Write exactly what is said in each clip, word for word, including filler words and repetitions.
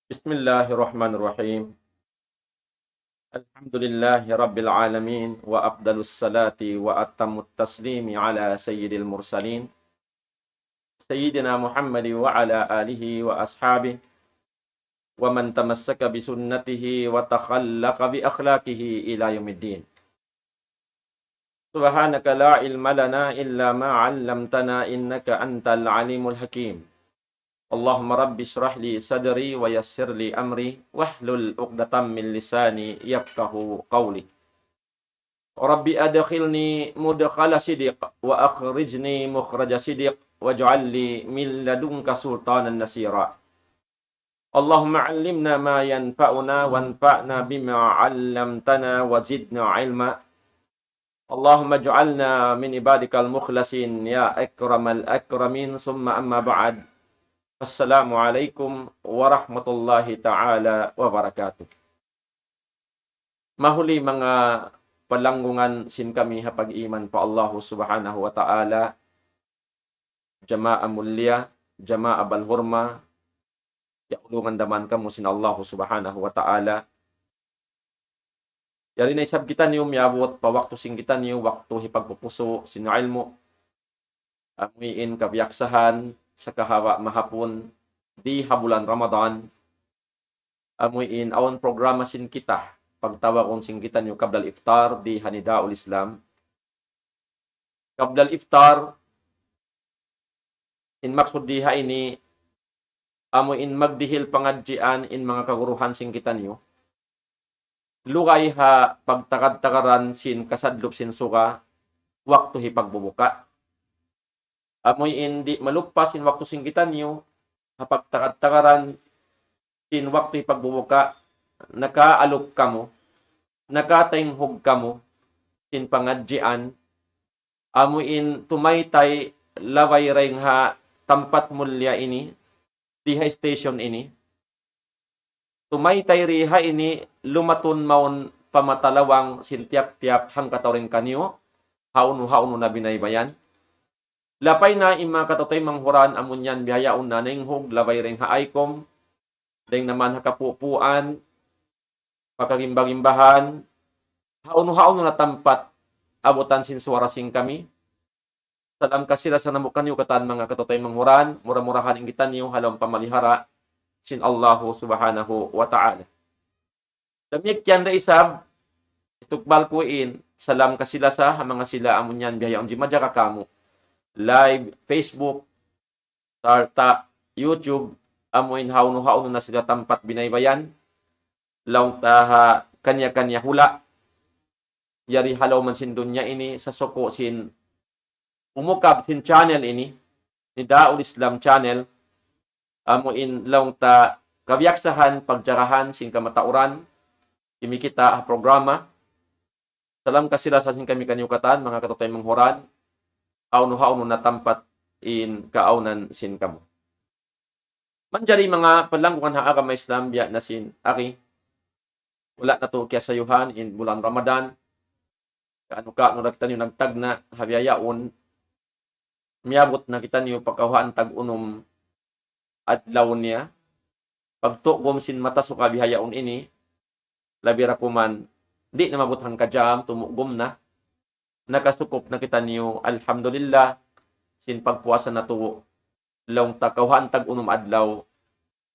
بسم الله الرحمن الرحيم. الحمد لله رب العالمين، وأفضل الصلاة وأتم التسليم على سيد المرسلين، سيدنا محمد وعلى آله وأصحابه، ومن تمسك بسنته وتخلق بأخلاقه إلى يوم الدين. سبحانك لا علم لنا إلا ما علمتنا إنك أنت العليم الحكيم. اللهم رب اشرح لي صدري ويسر لي أمري واحلل عقدة من لساني يفقهوا قولي. رب أدخلني مدخل صدق وأخرجني مخرج صدق واجعل لي من لدنك سلطانا نصيرا. اللهم علمنا ما ينفعنا وانفعنا بما علمتنا وزدنا علما. اللهم اجعلنا من عبادك المخلصين يا أكرم الأكرمين. ثم أما بعد. السلام عليكم ورحمة الله تعالى وبركاته. Mahuli manga palanggungan sin kami ha pag-iman pa Allahu Subhanahu wa Ta'ala, jamaa mulia, jamaa balhurma, yaulungan da man kamu sin Allahu Subhanahu wa Ta'ala. Yari na isab kitaniyu miyabut pa waktu sin kitaniyu, waktu hipagpupusu' sin ilmu'. Amuin kabiyaksahan, sakahawa mahapun, di ha bulan Ramadan, amuin awn programa sin kita, pagtawagun sin kitaniyu qabla al-iftar di ha Nidaul Islam. Qabla al-iftar, in maksud di ha ini, amuin magdihil pangadjian in manga kaguruhan sin kitaniyu. Lugay ha pagtagad-tagaran sin kasadlup sin suga, waktu hipagbubuka. Amuin di' maluppas in waktu sin kitaniyu, ha pagtagad-tagaran sin waktu hipagbubuka, nakaalup kamu, nakatainghug kamu, sin pangadjian, amuin tumaytay labay dayn ha tampat mulia ini, di ha station ini. Tumaytay di ha ini lumatun mawn pa mata lawang sin tiyap-tiyap hangkatau dayn kaniyu, hawnu-hawnu na binaybayan. Lapay na in manga kataymanghuran amun yan bihaun na nainghug labay dayn ha ICOM, dayn naman ha kapupuan, pakagimba-gimbahan, hawnu-hawnu na tampat abutan sin suwara sin kami. Salam kasi-lasa namu' kaniyu katan manga kataymanghuran, mura-murahan in kitaniyu ha lawm pamalihara sin Allahu Subhanahu wa Ta'ala. Damikkiyan da isab, itukbal ku in salam kasi-lasa ha manga sila amun yan bihaun jimajaga kamu. Live Facebook, sarta' YouTube, amuin hawnu-hawnu na sila tampat binaybayan, laung ta ha kaniya-kaniya hula', yari ha lawm sin dunya ini, sasuku' sin umukab sin channel ini, Nidaul Islam Channel, amuin laung ta kabiyaksahan pagjagahan sin kamatauran, ini kita ha programa. Salam kasi-lasa sin kami kaniyu katan, manga kataymanghuran, hawnu-hawnu na tampat in kaawnan sin kamu. Manjari manga palanggungan ha agama Islam, biya' na sin agi, wala' natu' kiyasayuhan in bulan Ramadan, kaanu-kaanu da kitaniyu nagtagna' ha bihaun, miyabut na kitaniyu pa kawhaan tag-unum adlaw niya. Pagtugum sin mata suga bihaun ini, labi ra kuman, di' na maabut hangka jam, tumugum na. Nakasukup na kitaniyu, alhamdulillah, sin pagpuasa natu', laung ta kawhaan tag-unum adlaw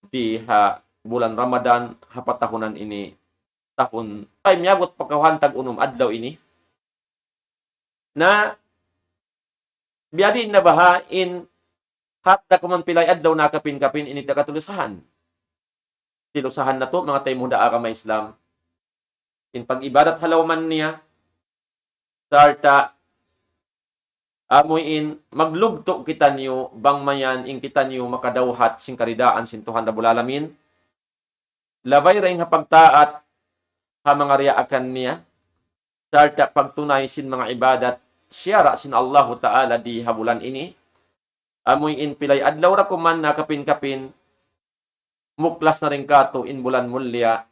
di ha bulan Ramadan, ha patahunan ini, tahun, ay, miyabut pa kawhaan tag-unum adlaw ini. Na, biyadiin na baha' in hat da kuman pilay adlaw na kapin-kapin ini taga tulusahan. Tulusahan natu', manga taymanghud ha agama Islam. In pag-ibadat ha lawm niya, sarta' amuin maglugtu' kitaniyu, bang mayan in kitaniyu makadawhat sin karidaan sin Tuhan Rabbul Alamin. Labay dayn ha pagtaat ha manga riyaakan niya, sarta' pagtunay sin manga ibadat siyara' sin Allahu Ta'ala di ha bulan ini. Amuin pilay adlaw da kuman na kapin-kapin, muklas na dayn kātu' in bulan mulia,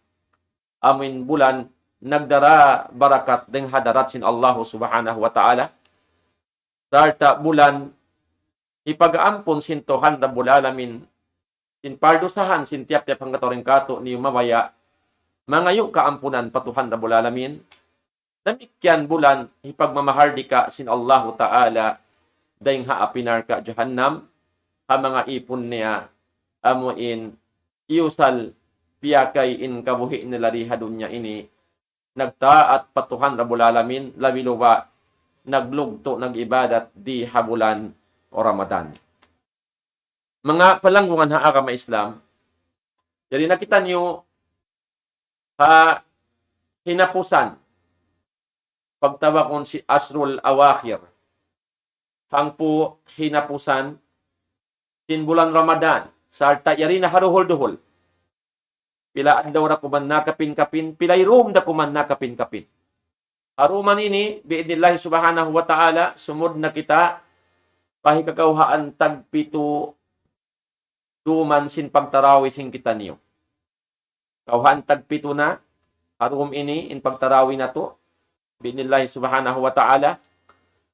amuin bulan nagdara barakat dayn ha hadarat sin Allahu Subhanahu wa Ta'ala. Sarta' bulan hipag-ampun sin Tuhan Rabbul Alamin sin pardusahan sin tiyap-tiyap hangkatau dayn kātu'niyu mabaya' mangayu' kaampunan pa Tuhan Rabbul Alamin. Damikkiyan bulan hipagmamahardika sin Allahu Ta'ala dayng ha api narka' jahannam, ha manga īpun niya amu in iyusal piyakay in kabuhi' nila di ha dunya ini, nagtaat pa Tuhan Rabbul Alamin, labi-labi naglugtu', nag-ibadat di ha bulan Ramadan. Manga palanggungan ha agama Islam, jari nakita' niyu ha hinapusan, pagtawagun sin Ashrul Awakhir, hangpu' hinapusan sin bulan Ramadan, sarta' yari na ha duhul-duhul. Pila adlaw da kuman nakapin-kapin, pila dūm da kuman nakapin-kapin. Ha dūm ini, bi'idhnillahi subhanahu wa ta'ala, sumūd na kita pa hikakawhaan tagpitu dūm sin pagtarawi sin kitaniyu. Kawhaan tagpitu na, ha dūm ini in pagtarawi natu', bi'idhnillahi subhanahu wa ta'ala,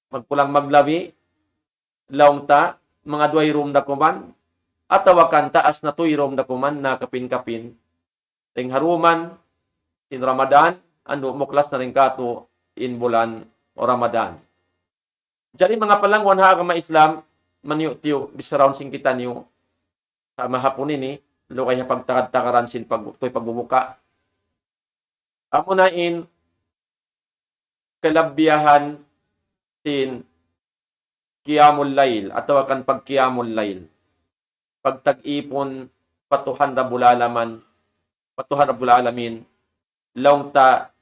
magkulang maglabi, laung ta, manga duwa dūm da kuman, atawa kan taas na tuy dūm da kuman nakapin-kapin. Dayng ha dūm sin Ramadan, andu' muklas na dayn kātu' in bulan Ramadan. Jari manga palanggungan ha agama Islam, maniyu'-tiyu', bissarahun sin kitaniyu, ha mahapun ini, lugay ha pagtagad-tagaran sin pag-, tuy pagbubuka. Amuna in kalabihan sin qiyamul layl, atawa kan pagqiyamul layl. Pagtag-ipun pa Tuhan Rabbul Alaman, pa Tuhan Rabbul Alamin, laung ta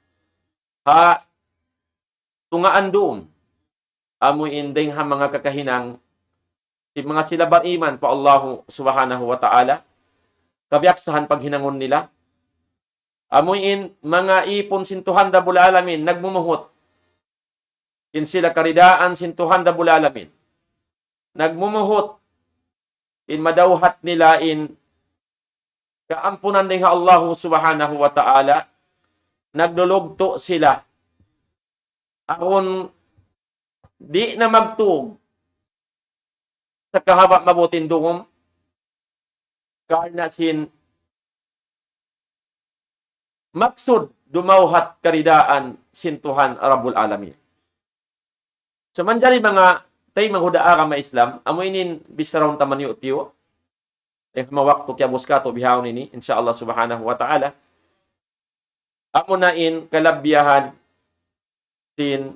ha tungaan dūm, amu in dayng ha manga kakahinang sin manga sila bariman pa Allahu Subhanahu wa Ta'ala, kabiyaksahan paghinangun nila. Amu in manga īpun sin Tuhan Rabbul Alamin, nagmumuhut in sila karidaan sin Tuhan Rabbul Alamin. Nagmumuhut in madawhat nila in kaampunan dayn ha Allahu Subhanahu wa Ta'ala, naglulugtu' sila. Awn di' na magtūg sa kahaba' mabuting dūm, karna' sin maksud dumawhat karidaan sin Tuhan Rabbul Alamin. So, manjari manga taymanghud ha agama Islam, amu ini in bissarahun ta maniyu'-tiyu'. Eh, mawaktu kiyabus kātu' bihaun ini, insya Allah subhanahu wa ta'ala. Amuna in kalabihan sin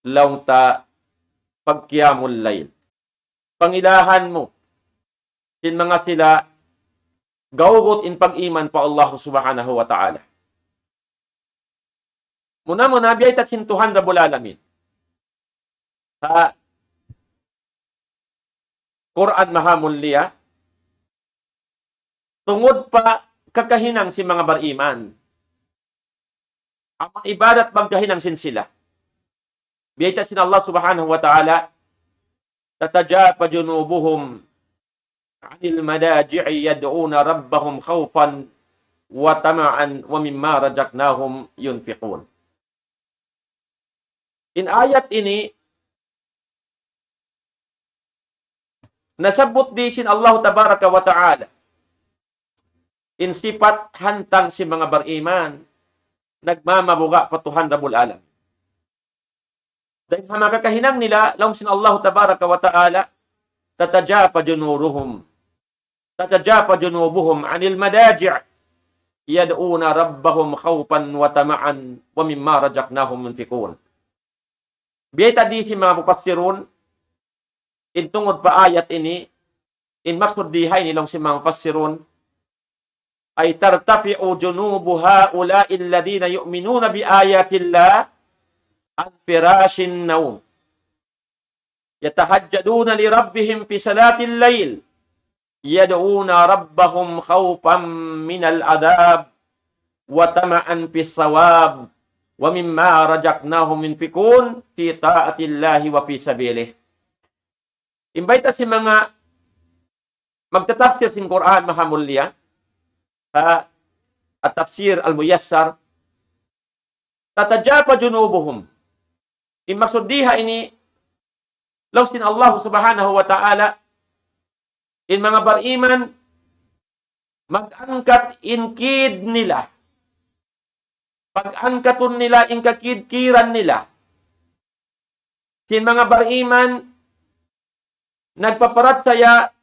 laung ta pagqiyamul layl. Pangilahan mu sin manga sila gawgut in pag-iman pa Allah subhanahu wa ta'ala. Muna-muna, biyayta' sin Tuhan Rabbul Alamin ha Qur'an Mahamulliya, tungud pa kakahinang sin manga bariman. Amun ibadat pagkahinang sin sila. Biyayta' sin Allah subhanahu wa ta'ala, تتجافى جنوبهم عن المضاجع يدعون ربهم خوفا وطمعا ومما رزقناهم ينفقون. In ayat ini, nasabbut di sin Allah tabaraka wa ta'ala in sipat hantang sin manga bariman, nagmamabuga' pa Tuhan Rabbul Alamin. Dayn ha manga kakahinang nila, laung sin Allah tabaraka wa ta'ala, تتجافى جنوبهم تتجافى جنوبهم عن المضاجع يدعون ربهم خوفا وطمعا ومما رزقناهم ينفقون. Biyayta' di sin manga mufassirun, in tungud pa ayat ini, in maksud di ha ini laung sin manga mufassirun, أي ترتفع جنوب هؤلاء الذين يؤمنون بآيات الله عن فراش النوم. يتهجدون لربهم في صلاة الليل، يدعون ربهم خوفا من العذاب وطمعا في الثواب ومما رزقناهم ينفقون في طاعة الله وفي سبيله. In bayta' sin manga magtatafsir sin Qur'an Mahamulliya, ha, At-Tafsir Al-Muyassar, تتجافى جنوبهم. In maksud di ha ini, laung sin Allah subhanahu wa ta'ala, in manga bariman, Mag-angkat in kid nila. Pag-angkatun nila in kakidkiran nila. Sin manga bariman, nagpaparachaya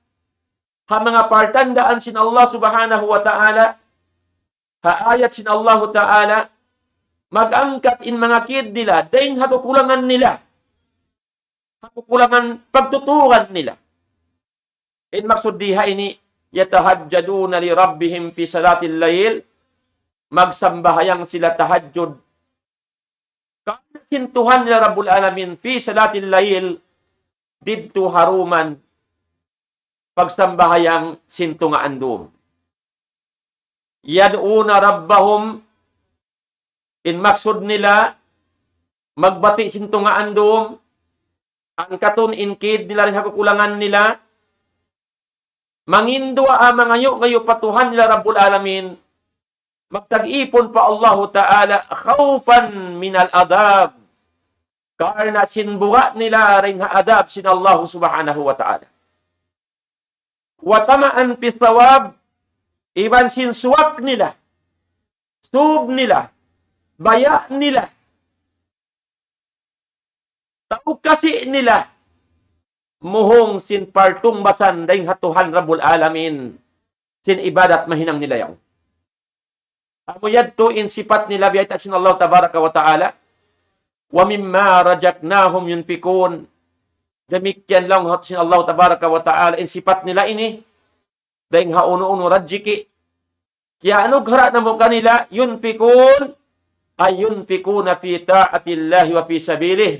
ha manga partandaan sin Allah Subhanahu wa Ta'ala, ha ayat sin Allahu Ta'ala, mag-angkat in manga kid nila, dayng ha kakulangan nila, ha kakulangan pagtuturan nila. In maksud di ha ini, يتهجدون لربهم في صلاة الليل, magsambahayang sila tahajjud karna' sin Tuhan nila Rabbul Alamin, في صلاة الليل, didtu ha dum pagsambahayang sin tunga' andum. يدعون ربهم, in maksud nila, magbati' sin tunga' andum, angkatun in kid nila dayng ha kakulangan nila, manginduwaa, mangayu'-ngayu' pa Tuhan nila Rabbul Alamin, magtag-ipun pa Allahu Ta'ala, خوفا من العذاب, karna' sin buga' nila dayng ha adab sin Allahu Subhanahu wa Ta'ala. وطمعا في الثواب, iban sin suwak nila, sub nila, baya' nila, tau kasi nila, muhung sin partungbasan dayng ha Tuhan Rabbul Alamin, sin ibadat mahinang nila yaun. Amu yadtu in sipat nila biyayta' sin Allah Tabaraka wa Ta'ala, ومما رزقناهم ينفقون. Damikkiyan laung sin Allah Tabaraka wa Ta'ala in sipat nila ini, dayng ha unu-unu rajiki kiyanughara' namu' kanila, ينفقون, أي ينفقون في طاعة الله وفي سبيله.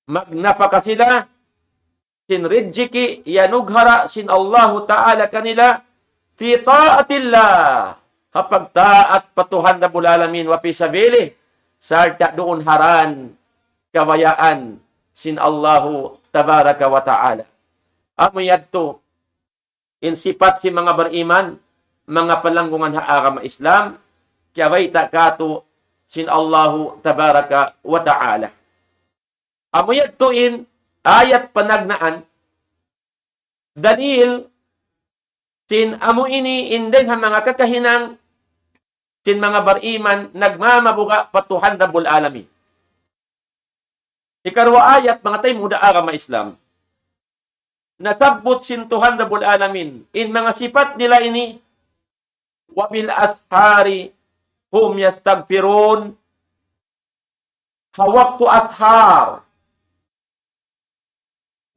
Magnapaka sila sin rijiki iyanughara' sin Allahu Ta'ala kanila, في طاعة الله, ha pagtaat pa Tuhan Rabbul Alamin, وفي سبيله, sarta' duun ha dan kabayaan sin Allahu Tabaraka wa Ta'ala. Amu yadtu in sipat sin manga bariman, manga palanggungan ha agama Islam, kiyabayta' katu' sin Allahu Tabaraka wa Ta'ala. Amu yadtu in ayat panagnaan, dalil sin amu ini in dayng ha manga kakahinang sin manga bariman nagmamabuga' pa Tuhan Rabbul Alamin. Hikaruwa ayat, manga taymanghud ha agama Islam, nasabbut sin Tuhan Rabbul Alamin in manga sipat nila ini, وبالأسحار هم يستغفرون. Ha waktu ashar.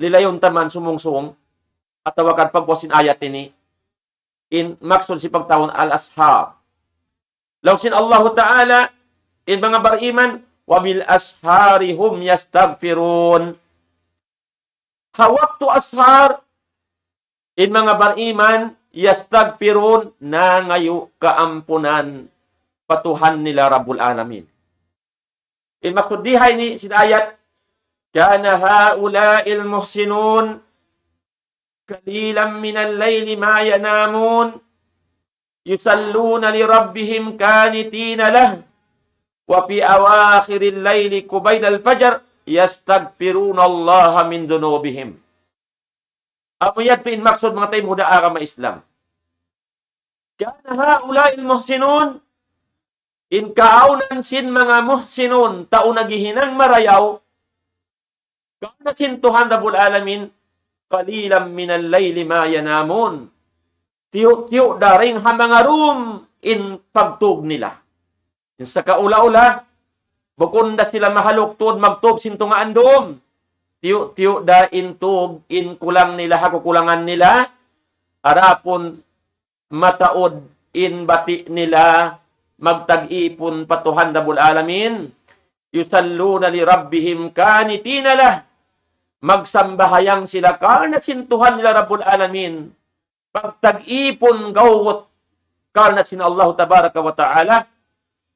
Lilayun ta man sumungsung, atawa kan pagpuas sin ayat ini, in maksud sin pagtawagun al-ashar. Laung sin Allahu Ta'ala, in manga bariman, وبالأسحار هم يستغفرون. Ha waktu ashar, in manga bariman, يستغفرون, nangayu' kaampunan pa Tuhan nila Rabbul Alamin. In maksud di ha ini sin ayat, كان هؤلاء المحسنون قليلا من الليل ما يهجعون يصلون لربهم قانتين له وفي أواخر الليل قبيل الفجر يستغفرون الله من ذنوبهم. Amu yadtu in maksud, manga taymanghud ha agama Islam. كان هؤلاء المحسنون, in kaawnan sin manga muhsinun, tau naghihinang marayaw karna' sin Tuhan Rabbul Alamin, قليلا من الليل ما يهجعون. Tiyu'-tiyu' da dayng ha manga dum in pagtug nila. In sakaula-ula, bukun da sila mahaluk tuud magtug sin tunga' andum. Tiyu'-tiyu' da in tug in kulang nila ha kakulangan nila. Adapun mataud in bati' nila magtag-ipun pa Tuhan Rabbul Alamin. يصلون لربهم قانتين له. Magsambahayang sila karna' sin Tuhan nila Rabbul Alamin. Pagtag-ipun gawut karna' sin Allahu Tabaraka wa Ta'ala.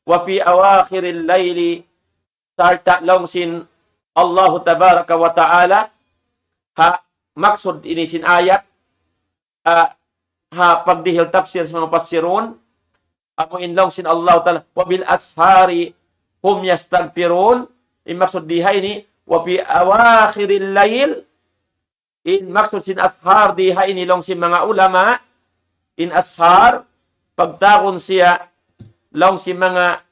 وفي أواخر الليل, sarta' laung sin Allahu Tabaraka wa Ta'ala, ha maksud ini sin ayat, ah, ha pagdihil tafsir sin manga mufassirun, amu in laung sin Allahu Ta'ala, وبالأسحار هم يستغفرون, in maksud di ha ini, وفي أواخر الليل, in maksud sin ashar di ha ini laung sin manga ulama, In ashar, pagtawagun siya, laung sin manga,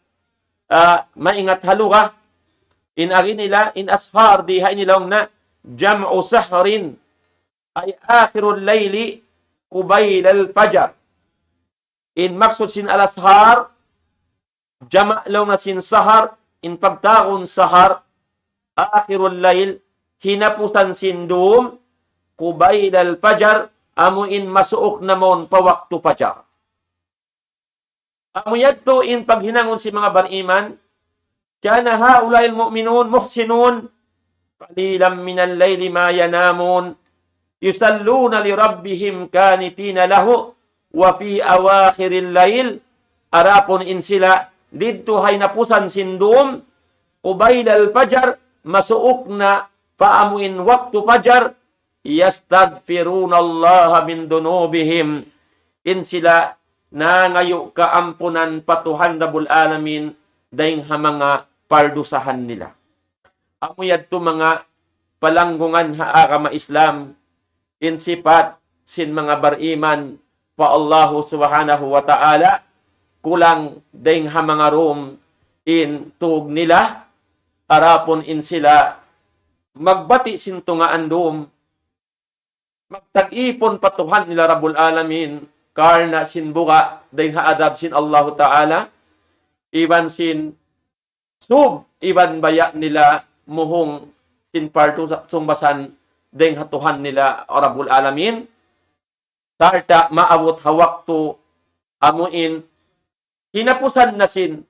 ah, maingat ha lugha, in agi nila, in ashar, di ha ini laung na, jam'u sahrin, ay akhirul layli, qubayl al-fajar. In maksud sin al-ashar, jama' laung na sin sahar, in pagtawagun sahar, akhirul layl, hinapusan sin dum, qubayl al-fajar, amu in masuuk na mawn pa waktu fajar. Amu yadtu in paghinangun sin manga bariman, كان هؤلاء المؤمنون محسنون قليلا من الليل ما ينامون يصلون لربهم قانتين له وفي أواخر الليل, adapun in sila didtu ha hinapusan sin dum, qubayl al-fajar, masuuk na pa amu in waktu fajar, يستغفرون الله من ذنوبهم, in sila nangayu' kaampunan pa Tuhan Rabbul Alamin dayn ha manga pardusahan nila. Amu yadtu manga palanggungan ha agama Islam, in sipat sin manga bariman pa Allahu Subhanahu wa Ta'ala, kulang dayn ha manga dum in tug nila, adapun in sila magbati' sin tungaan dum, magtag-ipun pa Tuhan nila Rabbul Alamin, karna' sin buga' dayn ha adab sin Allahu Ta'ala, iban sin sub, iban baya' nila muhung sin pardu sa-, sumbasan dayn ha Tuhan nila Rabbul Alamin, sarta' maabut ha waktu amu in hinapusan na sin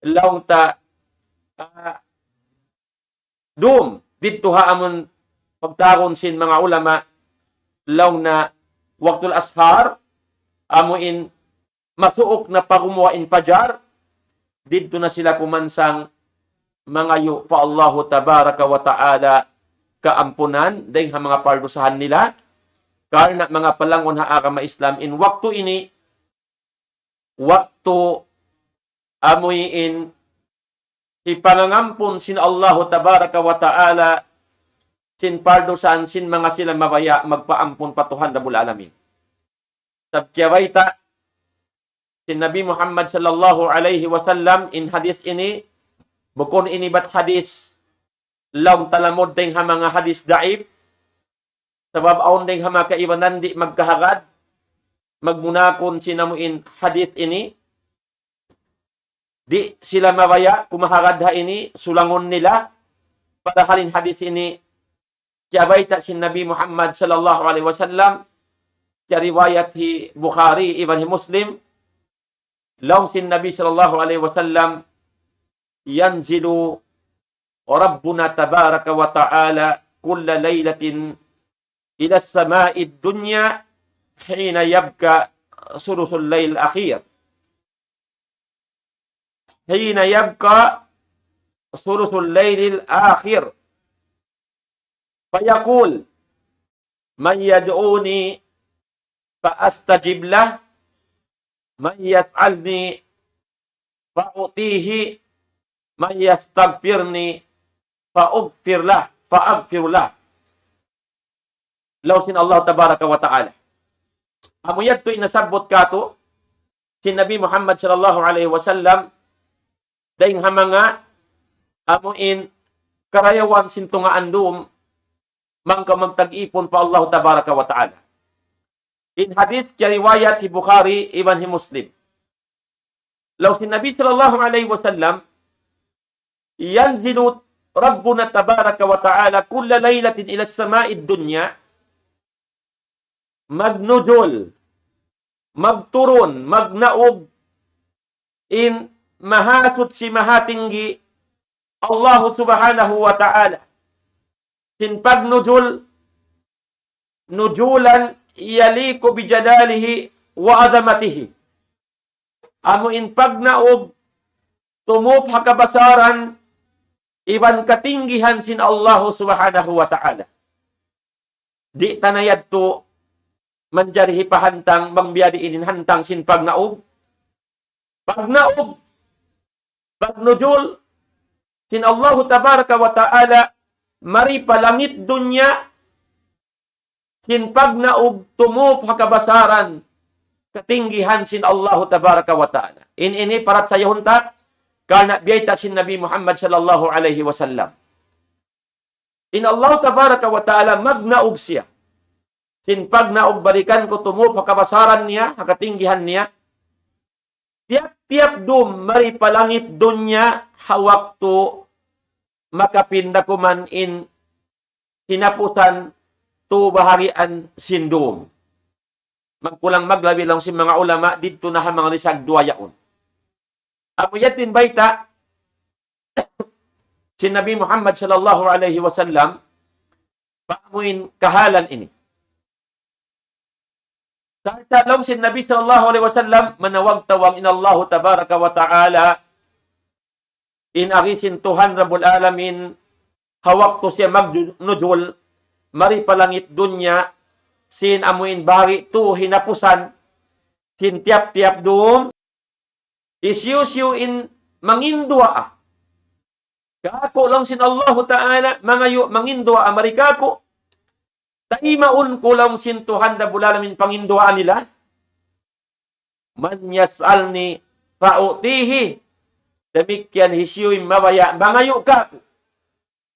laung ta, ah, dum, didtu ha amun pagtawagun sin manga ulama, laung na waktul ashar, amu in masuuk na pa gumuwa' in fajar, didtu na sila kumansang mangayu' pa Allahu Tabaraka wa Ta'ala kaampunan dayn ha manga pardusahan nila, karna' manga palanggungan ha agama Islam, in waktu ini, waktu amu in hipangangampun sin Allahu Tabaraka wa Ta'ala sin pardusahan sin manga sila mabaya' magpaampun pa Tuhan Rabbul Alamin. Sabab kiyabayta' sin Nabi Muhammad sallallahu alayhi wasallam in hadis ini, bukun ini bat hadis laung ta lamud dayn ha manga hadis daif, sabab awn dayn ha manga kaibanan di' magkahagad, magmunakun sin amu in hadis ini, di' sila mabaya' kumahagad ha ini, sulangun nila, padahal in hadis ini, kiyabayta' sin Nabi Muhammad sallallahu alayhi wasallam, kiyariwayat hi Bukhari iban hi Muslim, laung sin Nabi sallallahu alayhi wasallam, ينزل ربنا تبارك وتعالى كل ليلة إلى السماء الدنيا حين يبقى ثلث الليل الأخير. حين يبقى ثلث الليل الآخر فيقول: من يدعوني فأستجب له، من يسألني فأعطيه، من يستغفرني فأغفر له، فأغفر له. Laung sin Allah Tabaraka wa Ta'ala. Amu yadtu in nasabbut katu' sin Nabi Muhammad sallallahu alayhi wasallam, dayn ha manga amu in karayawan sin tungaan dum, bang kaw magtag-ipun pa Allah Tabaraka wa Ta'ala. In hadis kiyariwayat hi Bukhari iban hi Muslim. Laung sin Nabi sallallahu alayhi wasallam, ينزل ربنا تبارك وتعالى كل ليلة إلى السماء الدنيا, magnuzul, magturun, magnaug, in Mahasuchi Mahatinggi, Allahu Subhanahu wa Ta'ala. Sin pagnuzul, نزولا يليق بجلاله وعظمته. Amu in pagnaug tumup ha kabasaran iban katinggihan sin Allahu Subhanahu wa Ta'ala. Di' ta na yadtu manjari hipahantang bang biya' diin in hantang sin pagnaug. Pagnaug, pagnuzul sin Allahu Tabaraka wa Ta'ala mari pa langit dunya, sin pagnaug tumup ha kabasaran katinggihan sin Allahu Tabaraka wa Ta'ala. In ini parachayahun ta, karna' biyayta' sin Nabi Muhammad sallallahu alayhi wasallam. In Allahu Tabaraka wa Ta'ala magnaug siya. Sin pagnaug balikan ku tumu' pa kabasaran niya, ha katinggihan niya. Tiyap-tiyap dum mari pa langit dunya ha waktu makapinda kuman in hinapusan tu bahagian sin dum. Magkulang maglabi laung sin manga ulama didtu na ha manga lisag duwa yaun. Amu yadtu in bayta' sin Nabi Muhammad sallallahu alayhi wasallam, pa amuin kahalan ini. Sarta' laung sin Nabi sallallahu alayhi wasallam, manawag-tawag in Allahu tabaraka wa ta'ala, in agi sin Tuhan Rabbul Alamin, ha waktu siya magnuzul, mari pa langit dunya, sin amuin bahagi tu hinapusan, sin tiyap-tiyap dum, hisiyu-siyu in manginduwaa. Kāku' laung sin Allahu Ta'ala, mangayu' manginduwaa mari kāku'. Taymaun ku laung sin Tuhan Rabbul Alamin panginduwaa nila. من يسألني فأعطيه. Damikkiyan hisiyu in mabaya' mangayu' kāku'.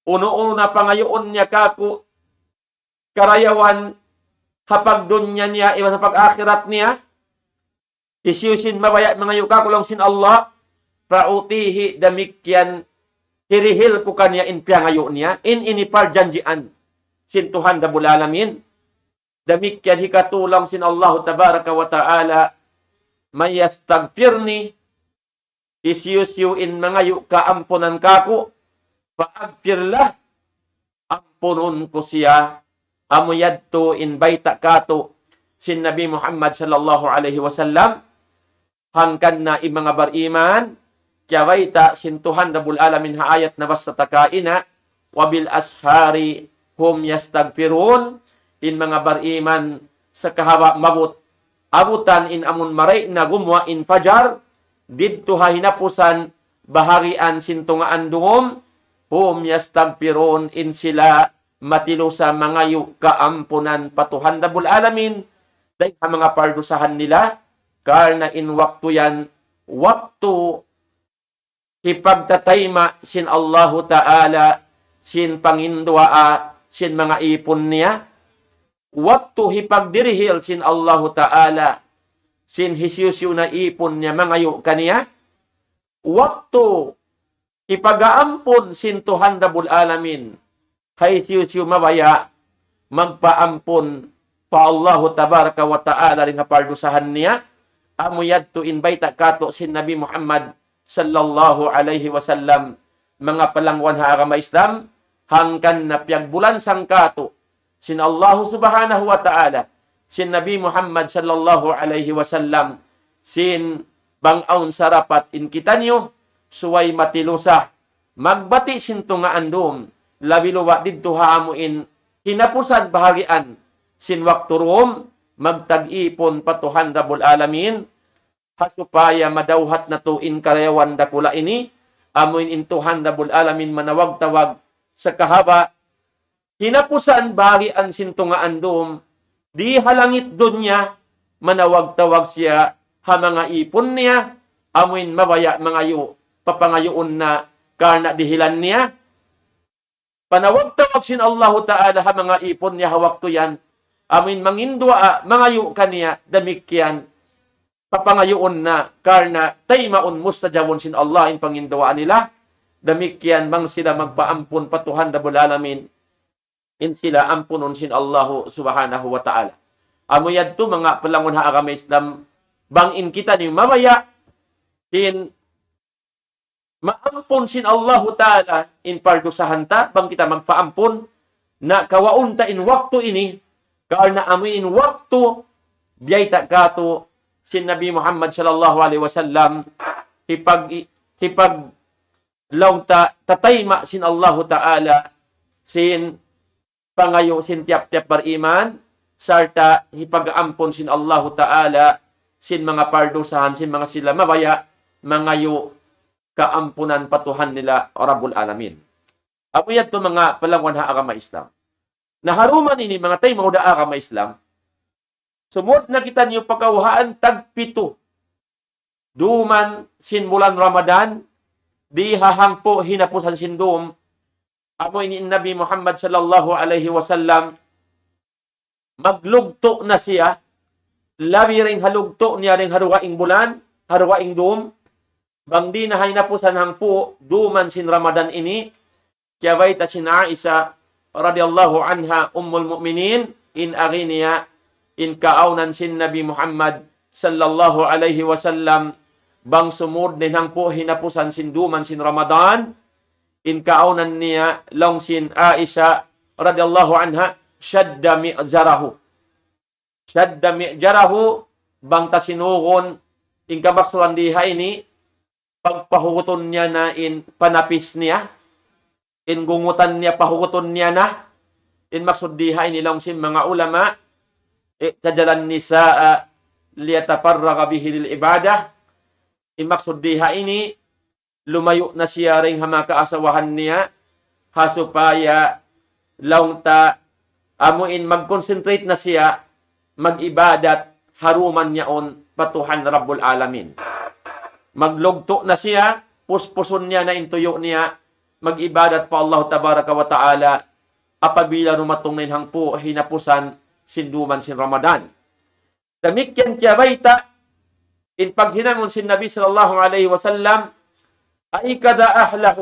Unu-unu na pangayuun niya kāku', karayawan ha pagdunya niya, iban ha pag-akhirat niya. Hisiyu-siyu in mabaya' mangayu' kāku' laung sin Allah, فأعطيه, damikkiyan hirihil ku kaniya in piyangayu' niya, in ini parjanjian sin Tuhan Rabbul Alamin. Damikkiyan hikatu laung sin Allahu tabaraka wa ta'ala, من يستغفرني, hisiyu-siyu in mangayu' kaampunan kāku', فأغفر له, ampunun ku siya. Amu yadtu in bayta' kātu' sin Nabi Muhammad sallallahu alayhi wasallam. Hangkan na in manga bariman, kiyabayta' sin Tuhan Rabbul Alamin ha ayat nabassa ta kaina, وبالأسحار هم يستغفرون, in manga bariman sakahaba' maabut, abutan in amun marayaw na gumuwa' in fajar, didtu ha hinapusan bahagian sin tungaan dum, هم يستغفرون, in sila matilusa mangayu' kaampunan pa Tuhan Rabbul Alamin, dayn ha manga pardusahan nila, karna' in waktu yan, waktu hipagtatayma' sin Allahu Ta'ala, sin panginduwaa, sin manga īpun niya, waktu hipagdirihil sin Allahu Ta'ala, sin hisiyu-siyu na īpun niya mangayu' kaniya, waktu hipagaampun sin Tuhan Rabbul Alamin, ha hisiyu-siyu mabaya' magpaampun pa Allahu Tabaraka wa Ta'ala dayn ha pardusahan niya, amu yadtu in bayta' kātu' sin Nabi Muhammad sallallahu alayhi wasallam, manga palangwan ha agama Islam, hangkan na piyagbulansang kātu' sin Allahu Subhanahu wa Ta'ala, sin Nabi Muhammad sallallahu alayhi wasallam, sin bang awn sarapat in kitaniyu, subay matilusa magbati' sin tungaan dum, labi-labi didtu ha amuin hinapusan bahagian sin waktu dum, magtag-ipun pa Tuhan Rabbul Alamin, ha supaya madawhat natu' in karayawan dakula' ini, amuin in Tuhan Rabbul Alamin manawag-tawag sakahaba' hinapusan bahagian sin tungaan dum, di ha langit dunya, manawag-tawag siya ha manga īpun niya, amuin mabaya' mangayu', papangayuun na karna' dihilan niya. Panawag-tawag sin Allahu Ta'ala ha manga īpun niya ha waktu yan, amuin manginduwaa, mangayu' kaniya, damikkiyan papangayuun na karna' taymaun, mustajabun sin Allah in panginduwaa nila. Damikkiyan bang sila magpaampun pa Tuhan Rabbul Alamin, in sila ampunun sin Allahu Subhanahu wa Ta'ala. Amu yadtu manga palangwan ha agama Islam, bang in kitaniyu mabaya' sin maampun sin Allahu Ta'ala in pardusahan ta, bang kita magpaampun, na kawaun ta in waktu ini, karna' amu in waktu biyayta' kātu' sin Nabi Muhammad sallallahu alayhi wasallam, hipag-, hipaglaung ta, tatayma' sin Allahu Ta'ala sin pangayu' sin tiyap-tiyap bariman, sarta' hipagaampun sin Allahu Ta'ala sin manga pardusahan sin manga sila mabaya' mangayu' kaampunan pa Tuhan nila Rabbul Alamin. Amu yadtu manga palangwan ha agama Islam. Na ha dum ini manga taymanghud ha agama Islam, Sumud na kitaniyu pa kawhaan tagpitu dūm sin bulan Ramadan, di ha hangpu' hinapusan sin dūm, amu ini in Nabi Muhammad sallallahu alayhi wasallam, maglugtu' na siya, labi dayn ha lugtu' niya dayn ha dugaing bulan, ha dugaing dūm, bang di na hinapusan hangpu' dūm sin Ramadan ini, kiyabayta' sin Aisha radiyallahu anha, Ummul Mu'minin, in agi niya, in kaawnan sin Nabi Muhammad sallallahu alayhi wasallam, bang sumud na in hangpu' hinapusan sin dūm sin Ramadan, in kaawnan niya, laung sin Aisha radiyallahu anha, shadda mi'zarahu. Shadda mi'zarahu, bang ta sinugun, in kamaksuran di ha ini, pagpahugutun niya na in panapis niya, in gungutan niya, pahugutun niya na, in maksud di ha ini laung sin manga ulama, اعتزل النساء ليتفرغ به للعبادة, in maksud di ha ini, lumayu' na siya dayn ha manga kaasawahan niya, ha supaya laung ta amu in mag-concentrate na siya mag-ibadat ha dūm yaun pa Tuhan Rabbul Alamin. Maglugtu' na siya, puspusun niya na in tuyu' niya, mag-ibadat pa Allah Tabaraka wa Ta'ala, apabila dumatung na in hangpu' hinapusan sin dūm sin Ramadan. Damikkiyan kiyabayta' in paghinangun sin Nabi sallallahu alayhi wasallam, أيقظ أهله,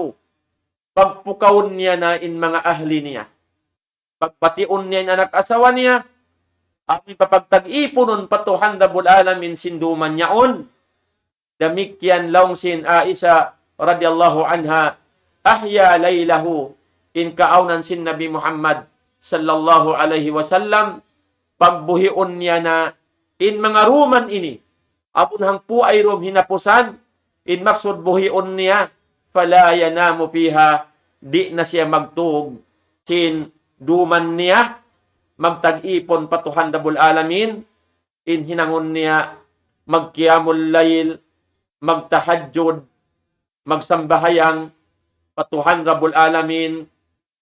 pagpukawun niya na in manga ahli niya. Pagpatiun niya in anak asawa niya, amu in papagtag-ipunun pa Tuhan Rabbul Alamin sin dūm yaun. Damikkiyan laung sin Aisha radiyallahu anha, أحيا ليله, in kaawnan sin Nabi Muhammad sallallahu alayhi wasallam, pagbuhiun niya na in manga dūm ini, amun hangpu' ay dūm hinapusan, in maksud buhiun niya, فلا ينام فيها, di' na siya magtūg sin dūm niya, magtag-ipun pa Tuhan Rabbul Alamin, in hinangun niya, magqiyamul layl, magtahajjud, magsambahayang pa Tuhan Rabbul Alamin,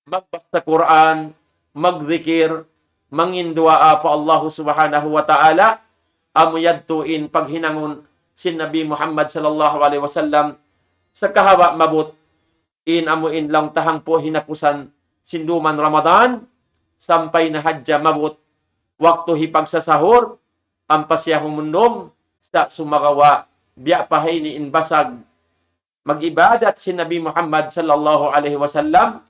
magbasa Qur'an, magzikir, mangin duwaa pa Allah Subhanahu wa Ta'ala, amu yadtu in paghinangun sin Nabi Muhammad sallallahu alayhi wasallam, sakahawa maabut in amu in laung ta hangpu' hinapusan sin dūm Ramadan, sampay na hadja maabut waktu hipagsasahur, ampa siya humundum, sa' sumagawa', biya' pa ha ini in basag mag-ibadat sin Nabi Muhammad sallallahu alayhi wasallam,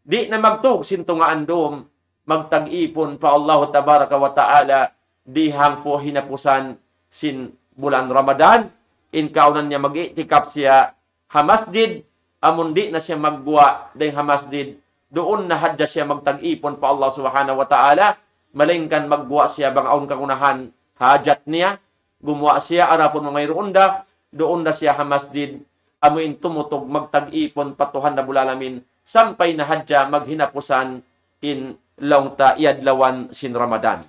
di' na magtūg sin tungaan dūm, magtag-ipun pa Allah Tabaraka wa Ta'ala, di hangpu' hinapusan sin bulan Ramadan, in kaawnan niya mag-i'tikaf siya ha masjid, amun di' na siya magguwa' dayn ha masjid, duun na hadja siya magtag-ipun pa Allah Subhanahu wa Ta'ala, malaingkan magguwa' siya bang awn kagunahan hajat niya, gumuwa' siya, adapun bang wayruun da, duun da siya ha masjid, amu in tumutug magtag-ipun pa Tuhan Rabbul Alamin, sampay na hadja maghinapusan in laung ta iyadlawan sin Ramadan.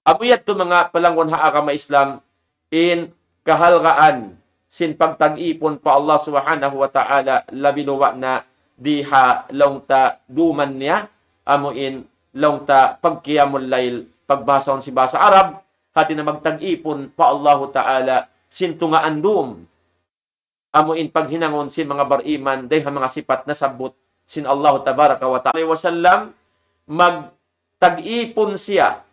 Amu yadtu manga palanggun ha agama Islam, in kahalgaan sin pagtag-ipun pa Allah Subhanahu wa Ta'ala, labi luba' na di ha laung ta dūm niya, amu in laung ta pagqiyamul layl, pagbahasahun sin bahasa Arab, hāti niya magtag-ipun pa Allahu Ta'ala sin tungaan dūm. Amu in paghinangun sin manga bariman, dayn ha manga sipat nasabbut sin Allahu Tabaraka wa Ta'ala. Wasallam, magtag-ipun siya,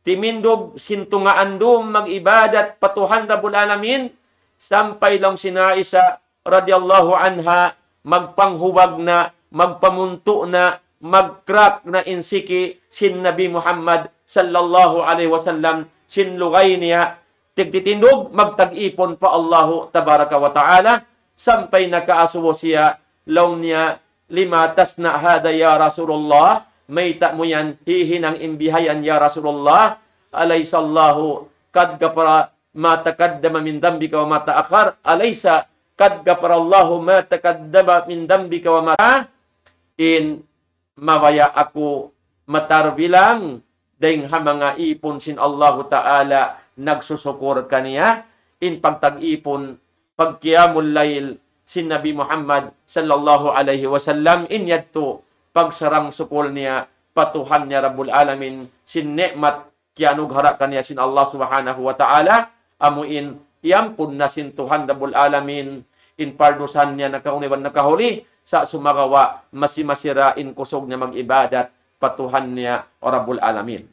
timindug sin tungaan dūm mag-ibadat pa Tuhan Rabbul Alamin, sampay laung sin Aisha radiyallahu anha, magpanghubag na, magpamuntu' na, magkrak na in siki sin Nabi Muhammad sallallahu alayhi wasallam, sin lugay niya, tigtitindug, magtag-ipun pa Allahu Tabaraka wa Ta'ala, sampay nakaasubu siya, laung niya, لم تصنع هذا يا رسول الله, mayta' mu yan hihinang in bihayan ya Rasulullah, أليس الله قد غفر ما تقدم من ذنبك وما تأخر، أليس قد غفر الله ما تقدم من ذنبك وما تأخر. In mabaya' aku matarbilang dayn ha manga ipun sin Allahu Ta'ala nagsusukur kaniya, in pagtag-ipun, pagqiyamul layl sin Nabi Muhammad sallallahu alayhi wasallam, in yadtu pagsarang-sukul niya pa Tuhan niya Rabbul Alamin, sin ni'mat kiyanughara kaniya sin Allah Subhanahu wa Ta'ala, amu in iyampun na sin Tuhan Rabbul Alamin in pardusahan niya nakauna iban nakahuli, sa' sumagawa' masi-masi ra in kusug niya mag-ibadat pa Tuhan niya Rabbul Alamin.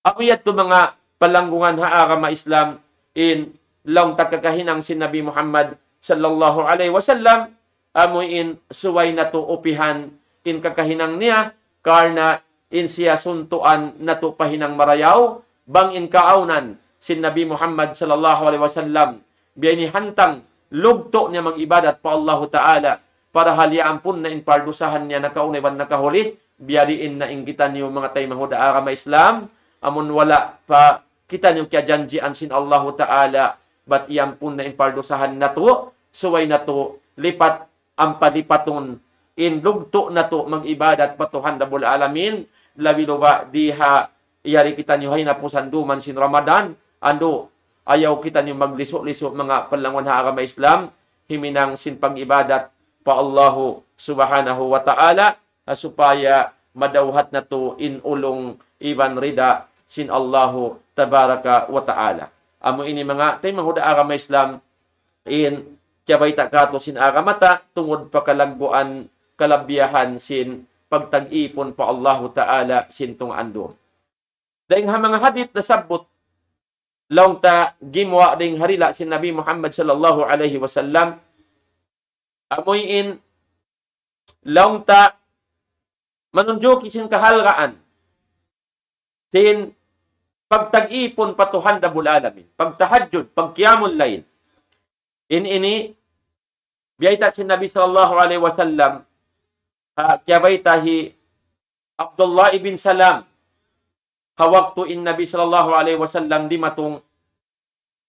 Amu yadtu manga palanggungan ha agama Islam in laung ta kakahinang sin Nabi Muhammad sallallahu alayhi wasallam, amu in subay natu' upihan in kakahinang niya, karna' in siya suntuan natu' pa hinang marayaw, bang in kaawnan sin Nabi Muhammad sallallahu alayhi wasallam, biya' ini hantang lugtu' niya mag-ibadat pa Allahu Ta'ala, para hal iyaampun na in pardusahan niya nakauna iban nakahuli, biya' diin na in kitaniyu manga taymanghud ha agama Islam, amun wala' pa kitaniyu kiyajanjian sin Allahu Ta'ala, bat iyampun na in pardusahan natu', subay natu' lipat ampa lipatun in lugtu' natu' mag-ibadat pa Tuhan Rabbul Alamin, labi-labi di ha yari kitaniyu ha hinapusan duman sin Ramadan, andu', ayaw kitaniyu maglisu'-lisu' manga palanggungan ha agama Islam, himinang sin pag-ibadat pa Allahu Subhanahu wa Ta'ala, ha supaya madawhat natu' in ulung iban rida sin Allahu Tabaraka wa Ta'ala. Amu ini manga taymanghud ha agama Islam in kiyabayta' katu' sin agama ta tungud pa kalagguan kalabihan sin pagtag-ipun pa Allahu Ta'ala sin tungaan dum. Dayng ha manga hadith nasabbut, laung ta gimuwa' dayng ha dila' sin Nabi Muhammad sallallahu alayhi wasallam, amuin laung ta manunjuki sin kahalgaan sin pagtag-ipun pa Tuhan Rabbul Alamin, pagtahajjud, pagqiyamul layl. In ini, biyayta' sin Nabi sallallahu alayhi wasallam, ha, kiyabayta' hi Abdullah ibn Salam, ha waktu in Nabi sallallahu alayhi wasallam dimatung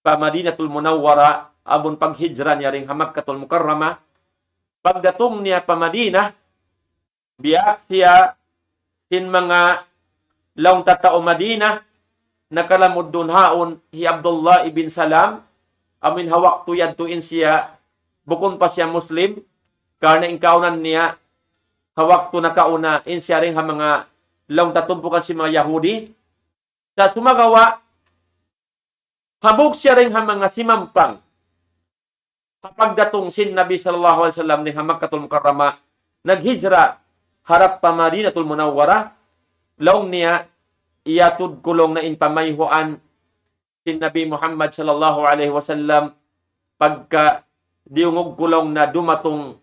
pa Madinatul Munawwara, amun paghijra niya dayng ha Makkatul Mukarramah, pagdatung niya pa Madinah, biya' siya sin manga laung ta tau Madinah, nakalamud duun haun hi Abdullah ibn Salam, amuin ha waktu yadtu in siya, bukun pa siya Muslim, karna' in kaawnan niya, ha waktu nakauna, in siya dayng ha manga laung ta tumpukan sin manga Yahudi, sa' sumagawa', hambuuk siya dayng ha manga simampang. Ha pagdatung sin Nabi sallallahu alayhi wasallam dayng ha Makkatul Mukarramah, naghijra harap pa Madinatul Munawwara, laung niya, iyatud ku laung na in pamayhuan sin Nabi Muhammad sallallahu alayhi wasallam, pagka diyungug ku laung na dumatung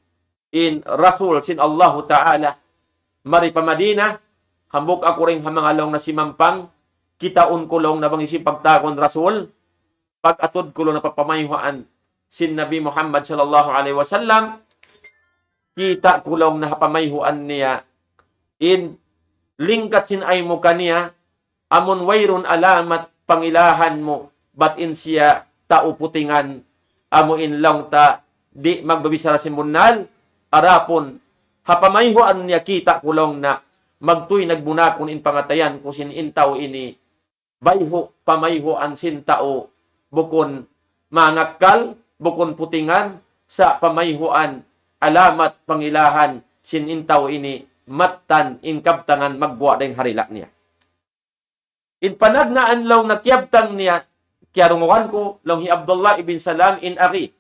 in Rasul sin Allahu Ta'ala mari pa Madinah, hambuuk aku dayng ha manga laung na simampang, kitaun ku laung na bang hisiyu in pagtawagun Rasul, pag-atud ku laung na pa pamayhuan sin Nabi Muhammad sallallahu alayhi wasallam, kita' ku laung na ha pamayhuan niya in lingkat sin aymuka niya, amun wayruun alamat pangilahan mu, bat in siya tau putingan, amu in laung ta di' magbabichara sin bunnal, adapun ha pamayhuan niya kita' ku laung na magtuy nagmunakun in pangatayan ku sin in tau ini, bayhu' pamayhuan sin tau bukun mangakkal, bukun putingan, sa' pamayhuan alamat pangilahan sin in tau ini mattan in kabtangan magguwa' dayng ha dila' niya. In panagnaan laung na kiyabtang niya, kiyarungugan ku, laung hi Abdullah ibn Salam in agi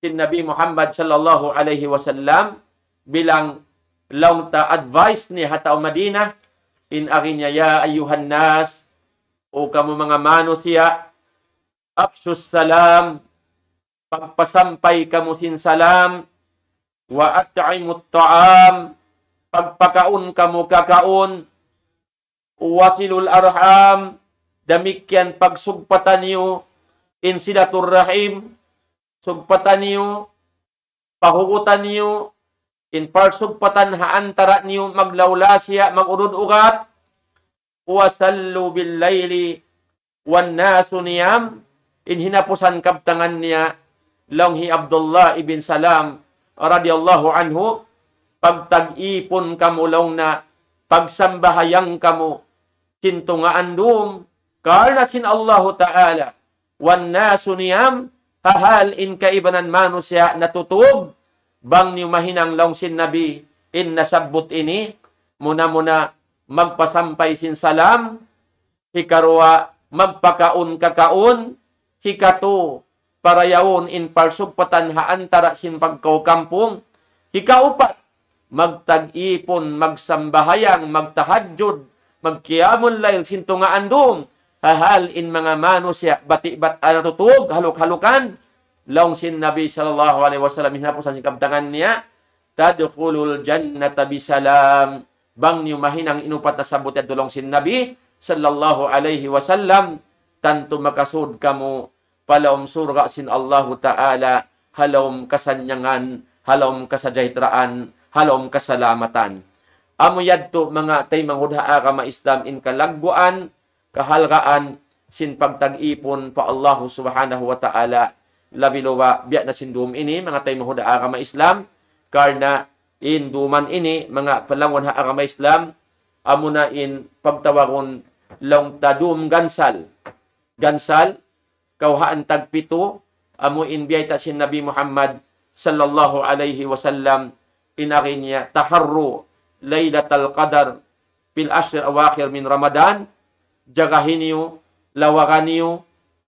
sin Nabi Muhammad sallallahu alayhi wasallam, bilang laung ta advice niya ha tau Madinah, in agi niya, "Ya ayyuhan nas, O kamu manga manusiya', afshus salam, pagpasampay kamu sin salam, wa at'imut ta'am, pagpakaun kamu kakaun, wasilul arham, damikkiyan pagsugpatan niyu in silaturrahim, sugpatan niyu, pahugutan niyu in pagsugpatan ha antara' niyu, maglaw-lasiya, mag-udud-ugat, wa sallu bil layli wan nasu niyam," in hinapusan kabtangan niya, laung hi Abdullah ibn Salam radiyallahu anhu, pagtag-ipun kamu laung na, pagsambahayang kamu, sin tungaan dum, karna' sin Allahu Ta'ala, wan nasu niyam, ha hal in kaibanan manusiya' natutug, bang niyu mahinang laung sin Nabi, in nasabbut ini, muna-muna magpasampay sin salam, Hikaruwa, magpakaun-kakaun. Hikatu, parayawun in parsugpatan ha antara' sin pagkaw kampung. Hikaupat, magtag-ipun, magsambahayang, magtahajjud, magqiyamul layl sin tungaan dum. Ha hal in manga manusiya' bati'-bat-, ah, natutug, haluk-halukan. Laung sin Nabi sallallahu alayhi wasallam, hinapusan sin kabtangan niya, "Tadkhulul jannata bisalam." Bang niyu mahinang in upat nasabbut yadtu, laung sin Nabi sallallahu alayhi wasallam, tantu makasud kamu pa lawm surga' sin Allahu Ta'ala, ha lawm kasannyangan, ha lawm kasajahitraan, ha lawm kasalamatan. Amu yadtu manga taymanghud ha agama Islam in kalagguan, kahalgaan sin pagtag-ipun pa Allahu Subhanahu wa Ta'ala, labi luba' biya' na sin dum ini, manga taymanghud ha agama Islam, karna' in duman ini, manga palangun ha agama Islam, amuna in pagtawagun laung ta dum gansal. Gansal, kawhaan tagpitu, amu in biyayta' sin Nabi Muhammad sallallahu alayhi wasallam, in agi niya, "Taharru laylatal qadar fil ashril awakhir min Ramadan." Jagahi niyu, lawaga niyu,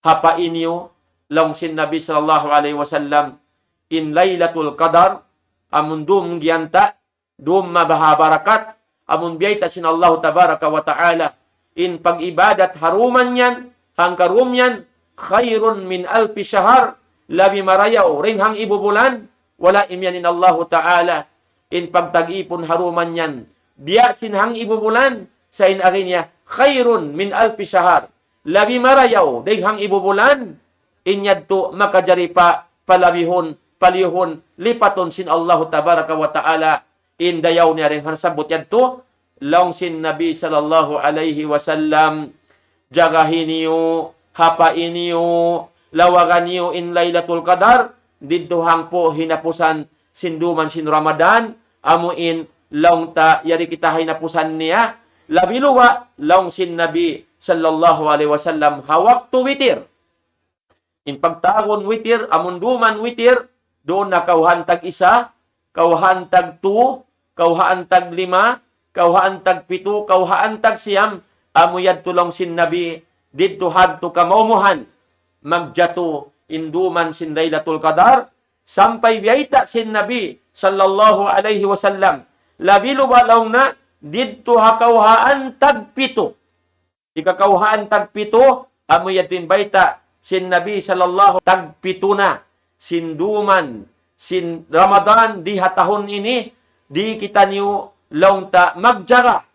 hapai niyu, laung sin Nabi sallallahu alayhi wasallam, in Laylatul Qadar, amun dum giyanta', dum mabaha barakat, amun biyayta' sin Allahu Tabaraka wa Ta'ala, in pag-ibadat ha duman yan, hangka dum yan, khairun min alfi shahar, labi marayaw dayn ha ibu bulan, wala' imiyan in Allahu Ta'ala, in pagtag-ipun ha duman yan, biya' sin ha ibu bulan, sa' in agi niya, khairun min alfi shahar, labi marayaw dayn ha ibu bulan, in yadtu makajari pa palabihun, palihun, lipatun sin Allahu Tabaraka wa Ta'ala, in dayaw niya dayn ha nasabbut yadtu, laung sin Nabi sallallahu alayhi wasallam, jagahi niyu, hapai niyu, lawaga niyu in Laylatul Qadar, didtu hangpu' hinapusan sin duman sin Ramadan, amu in laung ta yari kita ha hinapusan niya, labi luba' laung sin Nabi sallallahu alayhi wasallam ha waktu witir. In pagtawagun witir, amun duman witir, duun na kawhaan tag-isa, kawhaan tagtu, kawhaan taglima, kawhaan tagpitu, kawhaan tagsiyam, amu yadtu laung sin Nabi, didtu hadtu kamaumuhan, magjatu in duman sin Laylatul Qadar, sampay biyayta' sin Nabi sallallahu alayhi wasallam, labi luba' laung niya, didtu ha kawhaan tagpitu. Hikakawhaan tagpitu, amu yadtu in bayta' sin Nabi sallallahu, tagpitu na sin duman sin Ramadan di ha tahun ini, di kitaniyu laung ta magjaga.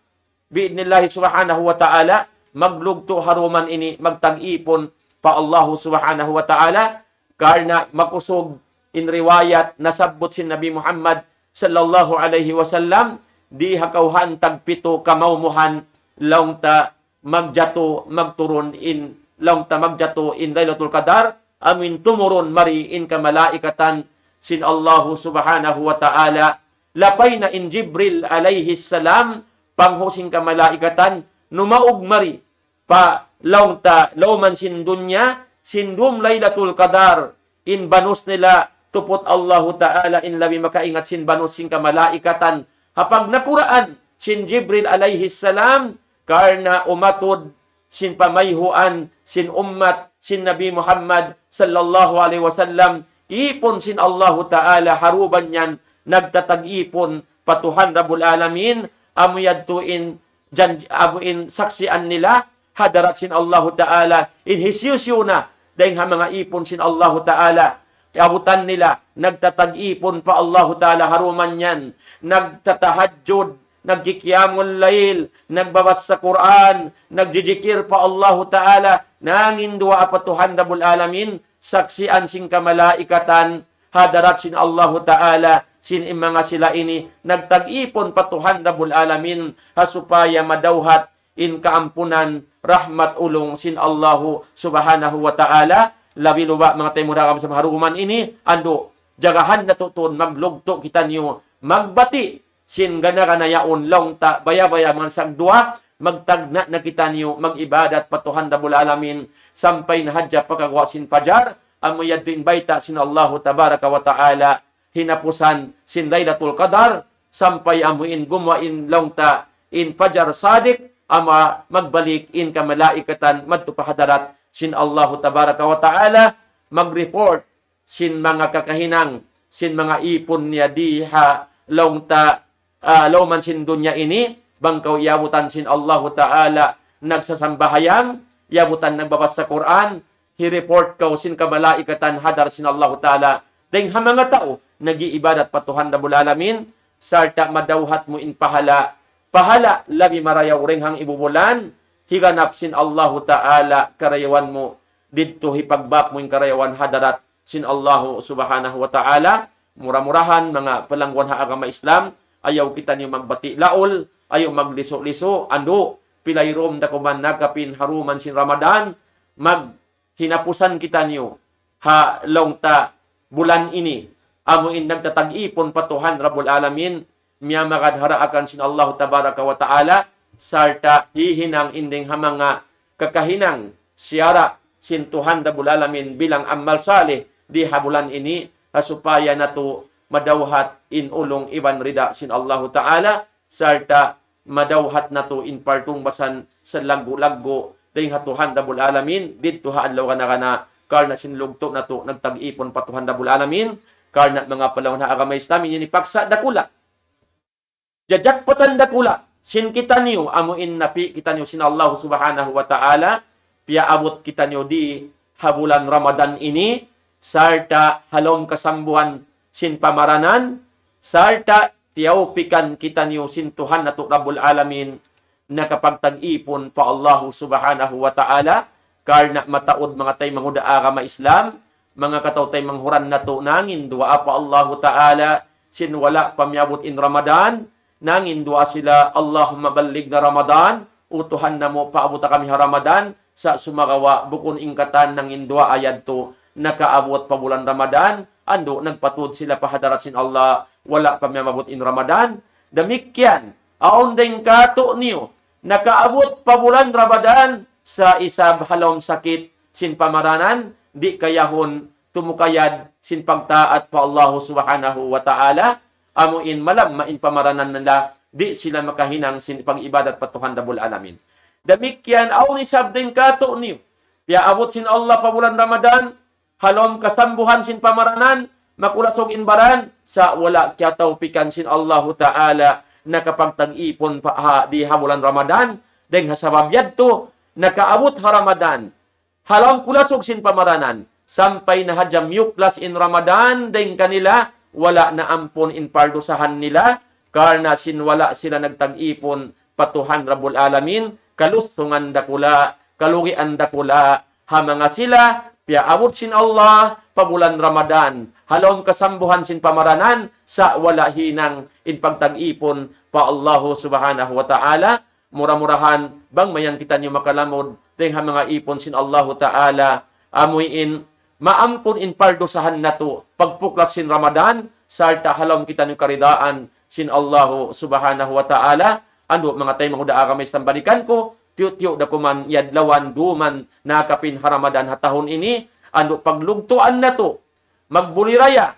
Bi'idnillahi subhanahu wa ta'ala, maglugtu' ha duman ini, magtag-ipun pa Allahu subhanahu wa ta'ala, karna' makusug in riwayat nasabbut sin Nabi Muhammad sallallahu alayhi wasallam, di ha kawhaan tagpitu kamaumuhan laung ta magjatu, magturun in, laung ta magjatu in Laylatul Qadar, amuin tumurun mari in kamalaikatan sin Allahu subhanahu wa ta'ala, lapay na in Jibril alayhi salam, panghu' sin kamalaikatan, numaug mari pa laung ta lawman sin dunya, sin dum Laylatul Qadar, in banus nila tuput Allahu Ta'ala, in labi makaingat sin banus sin kamalaikatan. Ha pagnakuraan sin Jibril alayhi salam, karna' umatud sin pamayhuan sin ummat sin Nabi Muhammad sallallahu alayhi wasallam, ipun sin Allahu Ta'ala ha duman yan, nagtatag-ipun pa Tuhan Rabbul Alamin, amu yadtu in jan-, amu in saksian nila, hadarat sin Allahu Ta'ala, in hisiyu-siyu na, dayn ha manga ipun sin Allahu Ta'ala, abutan nila, nagtatag-ipun pa Allahu Ta'ala ha duman yan, nagtatahajjud, nagkiqiyamul layl, nagbabasa Qur'an, nagjijikir pa Allahu Ta'ala, nangin duwaa pa Tuhan Rabbul Alamin, saksian sin kamalaikatan, hadarat sin Allahu Ta'ala, sin in manga sila ini, nagtag-ipun pa Tuhan Rabbul Alamin, ha supaya madawhat in kaampunan, rahmat ulung sin Allahu Subhanahu wa Ta'ala, labi luba' manga taymanghud ha agama Islam ha duman ini, andu', jagahan natu' tuud maglugtu' kitaniyu, magbati', sin gana-gana yaun laung ta baya'-baya' mansag duwa, magtagna' na kitaniyu mag-ibadat pa Tuhan Rabbul Alamin, sampay na hadja pagkaguwa' sin fajar, amu yadtu in bayta' sin Allahu Tabaraka wa Ta'ala, hinapusan sin Laylatul Qadar, sampay amu in gumuwa' in laung ta in fajar sadiq, ama magbalik in kamalaikatan madtu pa hadarat sin Allahu tabaraka wa ta'ala, mag-report sin manga kakahinang, sin manga īpun niya di ha laung ta, ah, lawm sin dunya ini, bang kaw iyabutan sin Allahu ta'ala nagsasambahayang, iyabutan nagbabasa Qur'an, hi-report kaw sin kamalaikatan ha hadarat sin Allahu ta'ala, dayng ha manga tau nag-iibadat pa Tuhan Rabbul Alamin, sarta' madawhat mu in pahala', pahala' labi marayaw dayng ha ibubulan, higanap sin Allahu ta'ala karayawan mu, didtu hipagbak mu in karayawan ha hadarat sin Allahu subhanahu wa ta'ala. Mura-murahan, manga palangguan ha agama Islam, ayaw kitaniyu magbati' laul, ayaw maglisu'-lisu', andu', pila dum da kuman nakapin ha dum sin Ramadan, mag hinapusan kitaniyu ha laung ta bulan ini, amu in nagtatag-ipun pa Tuhan Rabbul Alamin, miyamagad ha daakan sin Allahu tabaraka wa ta'ala, sarta' hihinang in dayng ha manga kakahinang siyara' sin Tuhan Rabbul Alamin bilang amal salih di ha bulan ini, ha supaya natu' madawhat in ulung iban rida sin Allahu ta'ala, sarta' madawhat natu' in partung basan salaggu'-laggu' dayng ha Tuhan Rabbul Alamin, didtu ha adlaw gana-gana, karna' sin lugtu' natu' nagtag-ipun pa Tuhan Rabbul Alamin, karna' manga palangguan ha agama Islam, ini paksa dakula'. Jajakpatan dakula', sin kitaniyu, amu in napi' kitaniyu sin Allah subhanahu wa ta'ala, piyaabut kitaniyu di ha bulan Ramadan ini, sarta' ha lawm kasambuhan sin pamaranan, sarta' tiyawpikan kitaniyu sin Tuhan natu' Rabbul Alamin, nakapagtag-ipun pa Allahu subhanahu wa ta'ala, karna' mataud manga taymanghud ha agama Islam, manga kataw-taymanghuran natu' nanginduwaa pa Allahu ta'ala, sin wala' pa miyabut in Ramadan, nanginduwaa sila, "Allahumma ballighna Ramadan," "O Tuhan namu', paabuta kami ha Ramadan," sa' sumagawa' bukun in katan nanginduwaa yadtu nakaabut pa bulan Ramadan, andu' nagpatud sila pa hadarat sin Allah, wala' pa miyabut in Ramadan. Damikkiyan, awn dayng kātu'niyu, nakaabut pa bulan Ramadan, sa' isab ha lawm sakit sin pamaranan, di' kayahun tumukayad sin pagtaat pa Allahu subhanahu wa ta'ala, amu in malamma in pamaranan nila, di' sila makahinang sin pag-ibadat pa Tuhan Rabbul Alamin. Damikkiyan, awn isab dayng kātu'niyu, piyaabut sin Allah pa bulan Ramadan, ha lawm kasambuhan sin pamaranan, makulasug in baran, sa' wala' kiyatawpikan sin Allahu ta'ala, nakapagtag-ipun pa ha, di ha bulan Ramadan, dayng ha sabab yadtu, nakaabut ha Ramadan, ha lawm kulasug sin pamaranan, sampay na hadja miyuklas in Ramadan dayng kanila, wala' na ampun in pardusahan nila, karna' sin wala' sila nagtag-ipun pa Tuhan Rabbul Alamin, kalusungan dakula', kalugian dakula', ha manga sila, piyaabut sin Allah pa bulan Ramadan, ha lawm kasambuhan sin pamaranan, sa' wala' hinang in pagtag-ipun pa Allahu subhanahu wa ta'ala, mura-murahan, bang mayan kitaniyu makalamud dayng ha manga īpun sin Allahu ta'ala, amu in maampun in pardusahan natu', pagpuklas sin Ramadan, sarta' ha lawm kitaniyu karidaan sin Allahu subhanahu wa ta'ala, andu' manga taymanghud ha agama Islam balikan ku, tiyu'-tiyu' da kuman yadlawan duman nakapin ha Ramadan ha tahun ini, andu' paglugtuan natu', magbuliraya,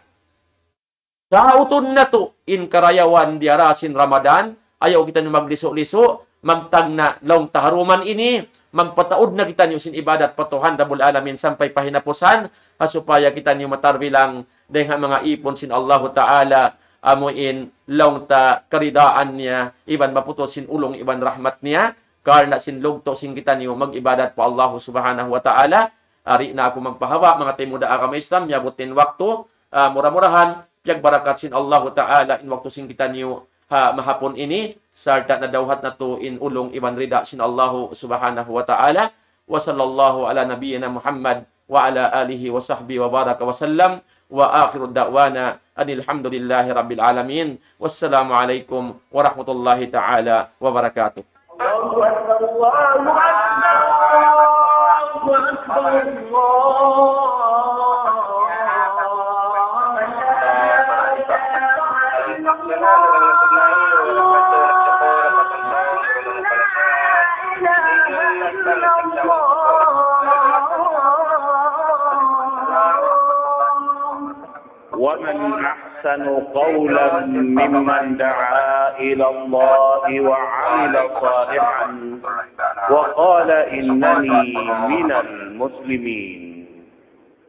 sautun natu' in karayawan diyara sin Ramadan, ayaw kitaniyu maglisu'-lisu', magtagna' laung ta ha dum ini, magpataud na kitaniyu sin ibadat pa Tuhan Rabbul Alamin sampay pa hinapusan, ha supaya kitaniyu matarbilang dayng ha manga īpun sin Allahu ta'ala, amu in laung ta karidaan niya, iban maputus sin ulung iban rahmat niya, karna' sin lugtu' sin kitaniyu mag-ibadat pa Allahu subhanahu wa ta'ala. Di' na aku magpahaba', manga taymanghud ha agama Islam, miyabut in waktu, ah, mura-murahan, piyagbarakat sin Allahu ta'ala in waktu sin kitaniyu ha mahapun ini, sarta' nadawhat natu' in ulung iban rida sin Allahu subhanahu wa ta'ala. وصلى الله على نبينا محمد وعلى آله وصحبه وبارك وسلم. وآخر دعوانا أن الحمد لله رب العالمين. والسلام عليكم ورحمة الله تعالى وبركاته. الله أكبر، الله أكبر، الله أكبر، الله أكبر. لا إله إلا الله. ومن أحسن أحسن قولا ممن دعا إلى الله وعمل صالحا وقال إنني من المسلمين.